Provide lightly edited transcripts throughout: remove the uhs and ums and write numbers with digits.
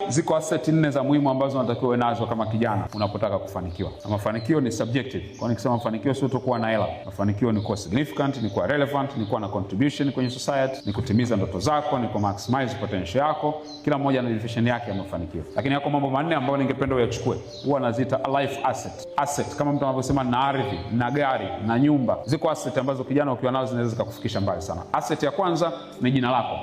Ziko asset nne za muhimu ambazo unatakiwa uwe nazo kama kijana unapotaka kufanikiwa, na mafanikio ni subjective. Kwa nikisema mafanikio sio tu kuwa na hela, mafanikio ni kuwa significant, ni kuwa relevant, ni kuwa na contribution kwenye society, ni kutimiza ndoto zako, ni ku maximize potential yako. Kila mmoja ana definition yake ya mafanikio, lakini yako mambo manne ambayo ningependa uyachukue, huwa naziita life asset. Asset kama mtu anavyosema na ardhi na gari na nyumba, ziko asset ambazo kijana ukiwa nazo zinaweza zikakufikisha mbali sana. Asset ya kwanza ni jina lako,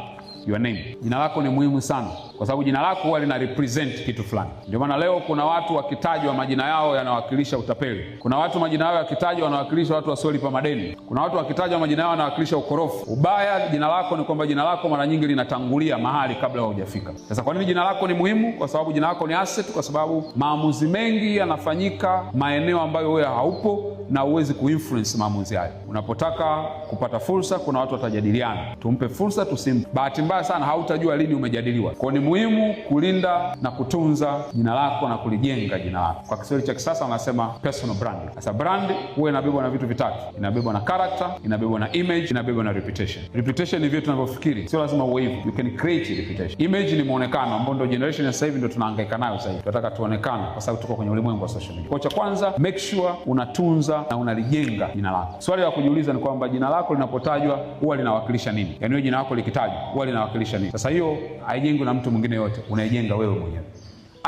your name. Jina lako ni muhimu sana, kwa sababu jina lako huwa lina represent kitu fulani. Ndio maana leo kuna watu wakitajwa majina yao yanawakilisha utapeli. Kuna watu majina yao yakitajwa wanawakilisha watu wasiolipa madeni. Kuna watu wakitajwa majina yao yanawakilisha ukorofi, ubaya. Jina lako ni kwamba jina lako mara nyingi linatangulia mahali kabla hujafika. Sasa kwa nini jina lako ni muhimu? Kwa sababu jina lako ni asset, kwa sababu maamuzi mengi yanafanyika maeneo ambayo wewe haupo na huwezi kuinfluence maamuzi hayo. Unapotaka kupata fursa, kuna watu watajadiliana, tumpe fursa, tusimpe. Bahati mbaya sana hautajua lini umejadiliwa. Kwa ni muhimu kulinda na kutunza jina lako na kulijenga jina lako. Kwa Kiswahili cha kisasa wanasema personal brand. Sasa brand huwa inabebwa na vitu vitatu, inabebwa na character, inabebwa na image, inabebwa na reputation. Reputation ni vile tunavyofikiri, sio lazima uwe hivyo, you can create reputation. Image ni muonekano ambao ndio generation ya sasa hivi ndio tunahangaika nayo sasa hivi, tunataka tuonekane kwa sababu tuko kwenye ulimwengu wa social media. Kwa cha kwanza, make sure unatunza na unalijenga jina lako. Swali la kujiuliza ni kwamba jina lako linapotajwa huwa linawakilisha nini? Yaani wewe jina lako likitajwa huwa linawakilisha nini? Sasa hiyo haijengwi na mtu mwingine yote, unaijenga wewe mwenyewe.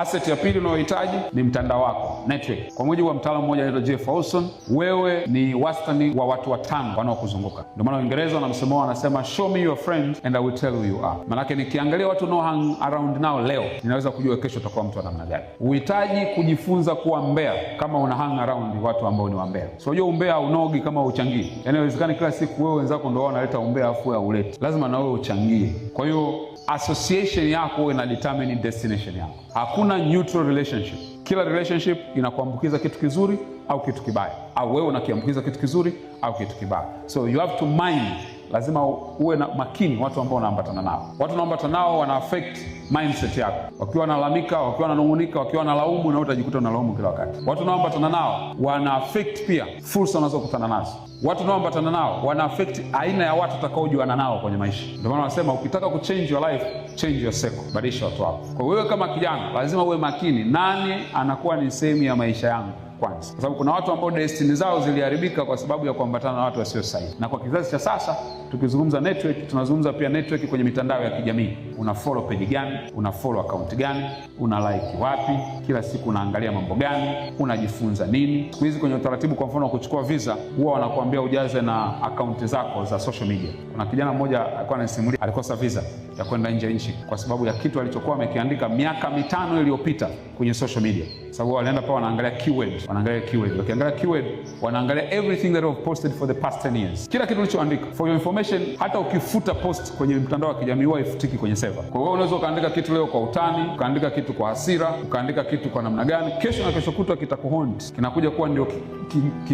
Asset ya pili unayohitaji ni mtandao wako, network. Kwa mujibu wa mtaalamu mmoja anaitwa Jeff Olson, wewe ni wastani wa watu watano wanaokuzunguka. Ndio maana Uingereza wana msemo, wanasema, "Show me your friend and I will tell you you are." Maanake nikiangalia watu unao hang around nao leo, ninaweza kujua kesho utakuwa mtu wa namna gani. Uhitaji kujifunza kuwa mbea kama una hang around watu ambao ni wambea. So unajua umbea haunogi kama uchangii. Yaani haiwezekani kila siku wewe wenzako ndio wanaleta umbea afu wewe hauleti. Lazima na wewe uchangie. Kwa hiyo association yako ina determine destination yako. Hakuna neutral relationship. Kila relationship inakuambukiza kitu kizuri au kitu kibaya, au wewe unakiambukiza kitu kizuri au kitu kibaya. So you have to mind, lazima uwe na makini watu ambao unaambatana nao. Watu unaoambatana nao wana affect mindset yako. Wakiwa wanalalamika, wakiwa wananung'unika, wakiwa wanalaumu, na wewe utajikuta unalaumu kila wakati. Watu unaoambatana nao wana affect pia fursa unazokutana nazo. Watu unaoambatana nao wana affect aina ya watu utakaojuana nao kwenye maisha. Ndio maana wanasema ukitaka kuchange your life, change your circle, badilisha watu wako. Kwa wewe kama kijana lazima uwe makini, nani anakuwa ni sehemu ya maisha yangu kwanza, kwa sababu kuna watu ambao destiny zao ziliharibika kwa sababu ya kuambatana na watu wasio sahihi. Na kwa kizazi cha sasa, tukizungumza network, tunazungumza pia network kwenye mitandao ya kijamii. Una follow page gani? Una follow account gani? Una like wapi? Kila siku unaangalia mambo gani? Unajifunza nini? Siku hizi kwenye utaratibu, kwa mfano wa kuchukua visa, huwa wanakuambia ujaze na akaunti zako za social media. Kuna kijana mmoja alikuwa anasimulia, alikosa visa ya kwenda nje ya nchi kwa sababu ya kitu alichokuwa amekiandika miaka 5 iliyopita kwenye social media, sababu walienda pale wanaangalia keyword, wanaangalia keyword, wakiangalia keyword wanaangalia everything that have posted for the past 10 years, kila kitu ulichoandika. For your information, hata ukifuta post kwenye mtandao wa kijamii huwa haifutiki kwenye server. Kwa hiyo unaweza ukaandika kitu leo kwa utani, ukaandika kitu kwa hasira, ukaandika kitu kwa namna gani, kesho na kesho kutwa kitakuhaunt, kinakuja kuwa ndio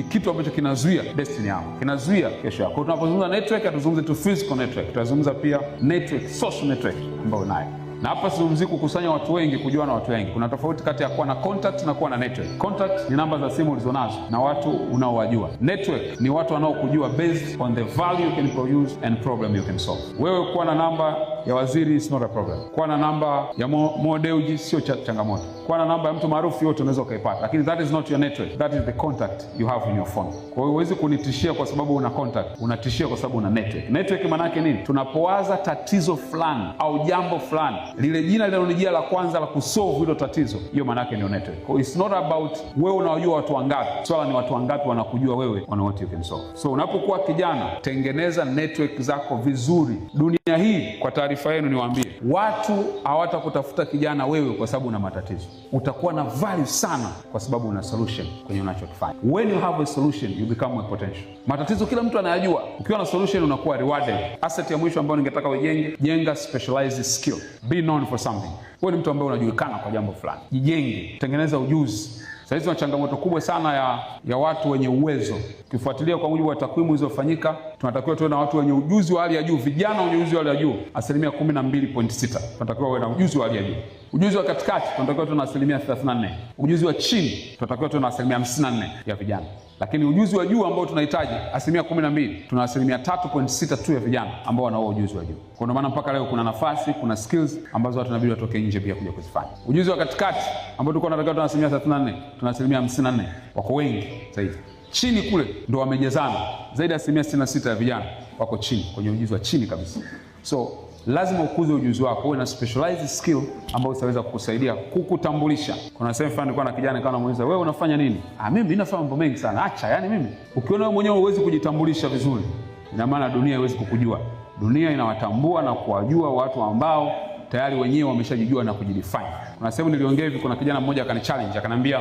kitu ambacho kinazuia destiny yako, kinazuia kesho yako. Kwa tunapozungumza network, hatuzungumzi tu physical network, tunazungumza pia network, social network ambayo unayo. Na hapa sizungumzii kukusanya watu wengi, kujua na watu wengi. Kuna tofauti kati ya kuwa na contact na kuwa na network. Contact ni namba za simu ulizonazo na watu unaowajua. Network ni watu wanaokujua based on the value you can produce and problem you can solve. Wewe kuwa na namba ya waziri is not a problem. Kuwa na namba ya Mo Dewji sio changamoto. Kuwa na namba ya mtu maarufu yote unaweza ukaipata, lakini that is not your network, that is the contact you have in your phone. Kwa hiyo huwezi kunitishia kwa sababu una contact, unatishia kwa sababu una network. Network maana yake nini? Tunapowaza tatizo fulani au jambo fulani, lile jina linalonijia la kwanza la kusolve hilo tatizo, hiyo maana yake ndio network. Kwa hiyo it's not about wewe unawajua watu wangapi, swala ni watu wangapi wanakujua wewe on what you can solve. So unapokuwa kijana, tengeneza network zako vizuri. Dunia hii, kwa taarifa yenu niwaambie, watu hawatakutafuta kijana wewe kwa sababu una matatizo. Utakuwa na value sana kwa sababu una solution kwenye unachokifanya. When you have a solution, you become a potential. Matatizo kila mtu anayajua. Ukiwa na solution unakuwa rewarded. Asset ya mwisho ambayo ningetaka ujenge, jenga specialized skill. Be known for something. Wewe ni mtu ambaye unajulikana kwa jambo fulani, jijenge, tengeneza ujuzi. Sasa hizi tuna changamoto kubwa sana ya watu wenye uwezo. Ukifuatilia kwa mujibu wa takwimu zilizofanyika, tunatakiwa tuwe na watu wenye ujuzi wa hali ya juu, vijana wenye ujuzi wa hali ya juu 12.6%, tunatakiwa wawe na ujuzi wa hali ya juu. Ujuzi wa katikati tunatakiwa tuwe na asilimia 34. Ujuzi wa chini tunatakiwa tuwe na asilimia 54 ya vijana. Lakini ujuzi wa juu ambao tunahitaji asilimia 12, tuna asilimia 3.6 tu ya vijana ambao wanao ujuzi wa juu. Kwa ndio maana mpaka leo kuna nafasi, kuna skills ambazo watu inabidi watoke nje pia kuja kuzifanya. Ujuzi wa katikati ambao tulikuwa tunatakiwa tuna asilimia 34, tuna asilimia 54, wako wengi zaidi. Chini kule ndo wamejazana, zaidi ya asilimia 66 ya vijana wako chini, kwenye ujuzi wa chini kabisa. So lazima ukuze ujuzi wako, uwe na specialized skill ambayo itaweza kukusaidia kukutambulisha. Kuna sehemu fulani nilikuwa na kijana nikawa namuuliza, wewe unafanya nini? Ah, mimi nafanya mambo mengi sana. Acha, yani mimi. Ukiona wewe mwenyewe huwezi kujitambulisha vizuri, ina maana dunia haiwezi kukujua. Dunia inawatambua na kuwajua watu ambao tayari wenyewe wameshajijua na kujidefine. Kuna sehemu niliongea hivi, kuna kijana mmoja akanichallenge, akaniambia,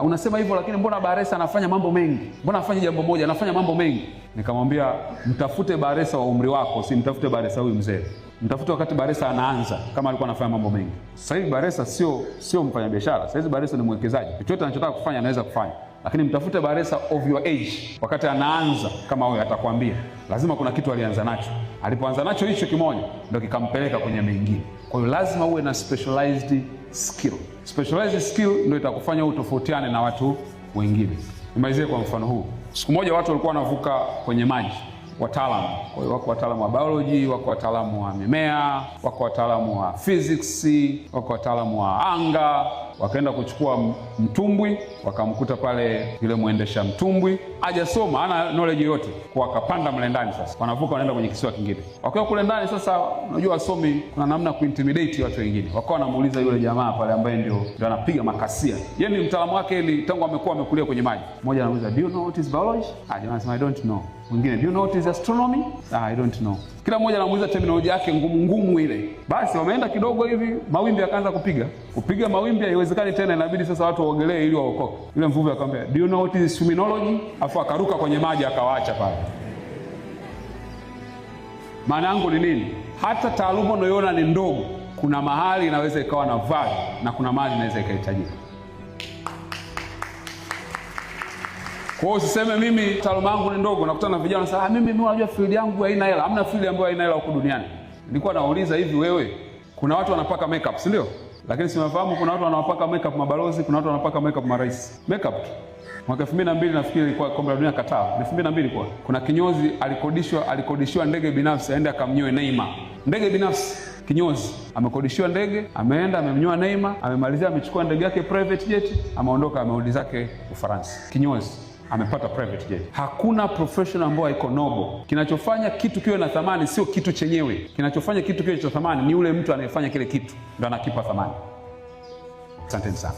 unasema hivyo lakini mbona Bakhresa anafanya mambo mengi? Mbona afanye jambo moja, anafanya mambo mengi? Nikamwambia, mtafute Bakhresa wa umri wako, si mtafute Bakhresa huyu mzee. Mtafute wakati Bakhresa anaanza, kama alikuwa anafanya mambo mengi. Sasa hivi Bakhresa sio mfanyabiashara. Sasa hivi Bakhresa ni mwekezaji. Chochote anachotaka kufanya anaweza kufanya. Lakini mtafute Bakhresa of your age wakati anaanza, kama wewe, atakwambia lazima kuna kitu alianza nacho. Alipoanza nacho hicho kimoja ndio kikampeleka kwenye mengine. Kwa hiyo lazima uwe na specialized skill. Specialized skill ndio itakufanya utofautiane na watu wengine. Nimalizie kwa mfano huu. Siku moja watu walikuwa wanavuka kwenye maji, wataalamu. Kwa hiyo wako wataalamu wa biology, wako wataalamu wa mimea, wako wataalamu wa physics, wako wataalamu wa anga. Wakaenda kuchukua mtumbwi, wakamkuta pale yule mwendesha mtumbwi hajasoma, hana knowledge yoyote, kwa wakapanda mle ndani. Sasa wanavuka wanaenda kwenye kisiwa kingine. Wakiwa kule ndani sasa, unajua wasomi kuna namna kuintimidate watu wengine, wakawa wanamuuliza yule jamaa pale ambaye ndio anapiga makasia, yeye ni mtaalamu wake, ni tangu amekuwa amekulia kwenye maji. Mmoja anamuuliza, do you know what is biology? Ah, jamaa anasema I don't know. Mwingine, do you know what is astronomy? Ah, I don't know. Kila mmoja anamuuliza terminology yake ngumu ngumu ile. Basi wameenda kidogo hivi, mawimbi yakaanza kupiga. Kupiga mawimbi haiwezekani tena, inabidi sasa watu waogelee ili waokoke. Yule mvuvi akamwambia, do you know what is swimmingology? Afu akaruka kwenye maji akawaacha pale. Maana yangu ni nini? Hata taaluma unayoona ni ndogo, kuna mahali inaweza ikawa na value na kuna mahali inaweza ikahitajika. Kwa hiyo usiseme mimi taaluma yangu ni ndogo. Nakutana na vijana wanasema, ah, mimi unajua field yangu haina hela. Hamna field ambayo haina hela huku duniani. Nilikuwa nauliza hivi, wewe, kuna watu wanapaka makeup, si ndio? Lakini si unafahamu kuna watu wanapaka makeup mabalozi, kuna watu wanapaka makeup marais. Makeup tu. Mwaka 2002 nafikiri ilikuwa kombe la dunia Qatar. 2002 kwa. Kuna kinyozi alikodishiwa ndege binafsi aende akamnyoe Neymar. Ndege binafsi. Kinyozi amekodishiwa ndege, ameenda amemnyoa Neymar, amemalizia amechukua ndege yake private jet, ameondoka amerudi zake Ufaransa. Kinyozi amepata private jet. Hakuna professional ambayo haiko noble. Kinachofanya kitu kiwe na thamani sio kitu chenyewe. Kinachofanya kitu kiwe cha thamani ni yule mtu anayefanya kile kitu, ndo anakipa thamani. Asanteni sana.